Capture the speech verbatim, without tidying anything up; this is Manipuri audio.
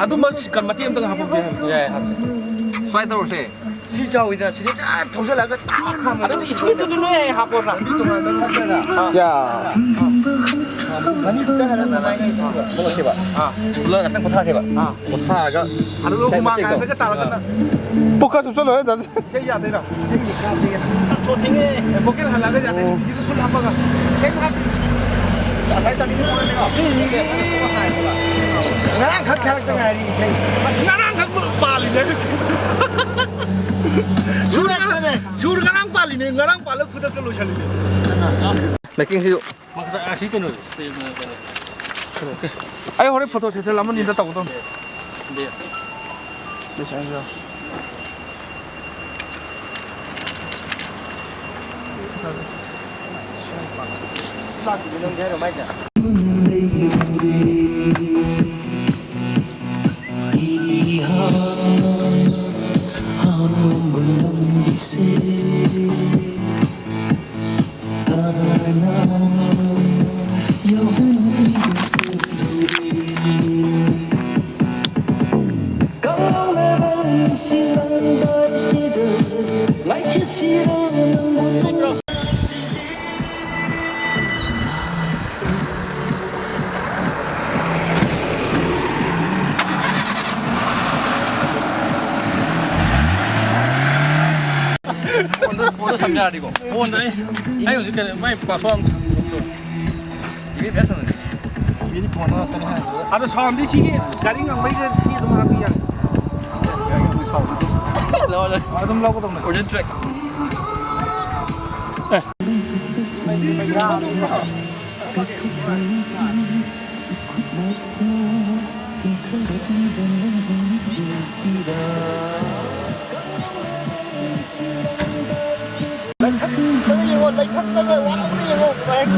ꯑꯗꯨꯝꯕ ꯁꯤꯀꯟ ꯃꯇꯦꯛ ꯑꯝꯇꯪ ꯍꯥꯞꯄꯛꯀꯦ ꯍꯥꯏꯕ꯫ ꯌꯥꯏ, ꯍꯥꯞꯁꯦ꯫ ꯁꯨꯃꯥꯏꯅ ꯇꯧꯔꯁꯦ꯫ ꯁꯤ ꯆꯥꯎꯋꯤꯗꯅ, ꯁꯤꯗ ꯆꯥ ꯊꯧꯖꯜꯂꯛꯑꯒ ꯇꯥꯛ ꯈꯥꯝꯃꯦ꯫ ꯑꯗꯨꯝ ꯏꯁꯄꯤꯠꯇꯨꯗꯤ ꯅꯣꯏ ꯍꯦꯛ ꯍꯥꯞꯄꯣꯔꯥ? ꯂꯝꯕꯤ ꯇꯣꯉꯥꯟꯕ ꯈꯔ ꯆꯠꯂꯒ꯫ ꯌꯥ꯫ ꯃꯅꯤꯡ ꯈꯤꯇꯪ ꯍꯜꯂꯒ ꯃꯃꯥꯏ ꯊꯧꯕ꯫ ꯊꯣꯛꯂꯛꯁꯦꯕ꯫ ꯑꯥ꯫ ꯄꯨꯂꯞ ꯉꯥꯛꯇꯪ ꯄꯣꯊꯥꯁꯦꯕ꯫ ꯑꯥ꯫ ꯄꯣꯊꯥꯔꯒ ꯑꯗꯨꯒ ꯁꯥꯏ ꯍꯨꯃꯥꯡ ꯃꯇꯦꯛꯇꯣ꯫ ꯉꯥꯏꯗꯒ ꯇꯥꯔꯛꯇꯅ꯫ ꯄꯨꯈꯥ ꯆꯨꯞꯁꯜꯂꯣꯍꯦ, ꯗꯥ꯫ ꯁꯤ ꯌꯥꯗꯣꯏꯔꯣ? ꯁꯣ ꯊꯤꯡꯉꯦ꯫ ꯕꯣꯀꯦꯜ ꯍꯜꯂꯛꯑꯒ ꯌꯥꯗꯣꯏꯔꯣ? ꯁꯤꯁꯨ ꯐꯨꯜ ꯍꯥꯞꯄꯒ꯫ ꯀꯩꯝ ꯍꯥꯞꯇꯦ꯫ ꯉꯁꯥꯏ ꯇꯥꯃꯤꯅ ꯐꯣꯟꯅꯦꯀꯣ꯫ ꯉꯔꯥꯡ ꯈꯛ ꯊꯥꯔꯛꯇ ꯉꯥꯏꯔꯤ ꯏꯁꯩ꯫ ꯉꯔꯥꯡ ꯈꯛ ꯄꯥꯜꯂꯤꯅꯦ꯫ ꯁꯨꯔ ꯉꯔꯥꯡ, ꯁꯨꯔ ꯉꯔꯥꯡ ꯄꯥꯜꯂꯤꯅꯦ꯫ ꯉꯔꯥꯡ ꯄꯥꯜꯂ ꯈꯨꯗꯛꯇ ꯂꯣꯏꯁꯜꯂꯤꯅꯦ꯫ ꯂꯩꯀꯦꯡꯁꯤꯁꯨ꯫ ꯑꯁꯤ ꯀꯩꯅꯣꯁꯦ, ꯁꯤ ꯀꯩꯅꯣ꯫ ꯑꯩ ꯍꯣꯔꯦꯟ ꯐꯣꯇꯣ ꯁꯦꯁꯟ ꯑꯃꯅꯤꯗ ꯇꯧꯒꯗꯧꯅꯤ꯫ ꯕꯦꯁ꯫ ꯐꯣꯟꯗ, ꯐꯣꯟꯗ ꯊꯝ ꯌꯥꯔꯗꯤꯀꯣ꯫ ꯐꯣꯟꯗ ꯑꯩ, ꯑꯩ ꯍꯧꯖꯤꯛ ꯀꯩꯅꯣ, ꯃꯥꯏ ꯄꯥꯁꯋꯥꯔꯗ ꯑꯃ ꯏꯕꯤ ꯐꯦꯁ ꯑꯃꯅꯤ꯫ ꯏꯕꯤꯗꯤ ꯐꯣꯟꯗ ꯉꯥꯛꯇꯅꯤ ꯍꯥꯏ꯫ ꯑꯗꯣ ꯁꯥꯎꯟꯗꯤ ꯁꯤꯒꯤ ꯒꯥꯔꯤ ꯉꯪꯕꯩꯁꯦ ꯁꯤ ꯑꯗꯨꯝ ꯍꯥꯞꯄꯤ ꯌꯥꯔꯦ꯫ ꯂꯧꯔꯦ꯫ ꯑꯗꯨꯝ ꯂꯧꯒꯗꯧꯅꯦ꯫ Original track. ꯂꯩꯊꯠꯄꯗ ꯌꯦꯡꯉꯣ, ꯂꯩꯊꯠꯄꯗ ꯋꯥꯠꯂꯛꯄꯗ ꯌꯦꯡꯉꯣ, ꯁꯨꯃꯥꯏꯅ꯫